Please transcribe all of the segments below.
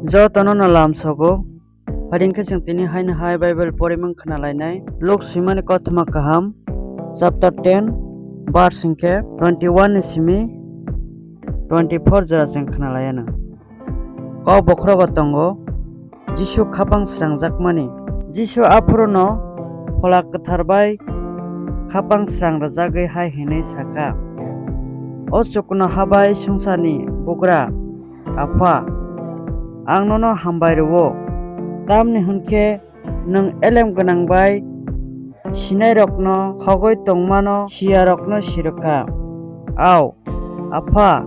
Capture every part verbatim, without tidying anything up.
Jotono no lamsogo. Phai di hwnkhe chwng tini haino hai Bible porimung khna lainai. Luk swimani kothoma kaham, chapter ten, verse hwnkhe twenty-one ni simi twenty-four jora chwng khna laianw. Kok bokhorogo tongo, Jisu khapang srangjakmani. Jisu aphuruno Phola Kwthar bai khapang srang rwjagwi hai hwnwi sakha, O chuknoha bai swngcharni bugra, Apha, ang nono hambai rw-o, tamni hwn khe nwng elem gwnang bai sinairokno khogwi tongmano siyarokno si rw kha. Au, Apha,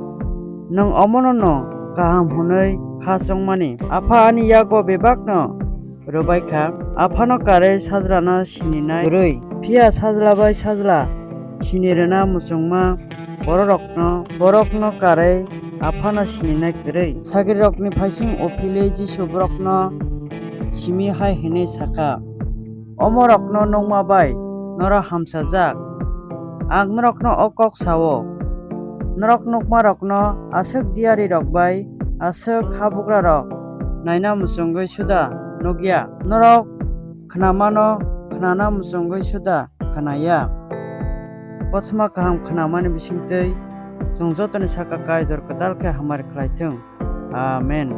nwng omono'-no kaham hwnwi kha chongmani. Apha ani yago bebakno rwbai kha. Aphano karwi Sajlano sininai kwrwi, phiya Sajla bai Sajla sini rwna muchungma bororokno, borokno karwi Aphano sininai kwrwi. Sagrirokni phaising uphilwi Jisu borokno simi hai hwnwi sakha, Omorokno nukma bai norok hamchajak. Ang norokno o kok sa-o, norok nukmarokno aswk diyarirok bai aswk habugrarok naina muchungwi suda nuk ya. Norok khnamano khnana muchungwi suda khna ya. Kothoma kaham khnamani bisingtwi chwng jotoni saka Kaitor kwtal khe hamari khlai thung. Amen.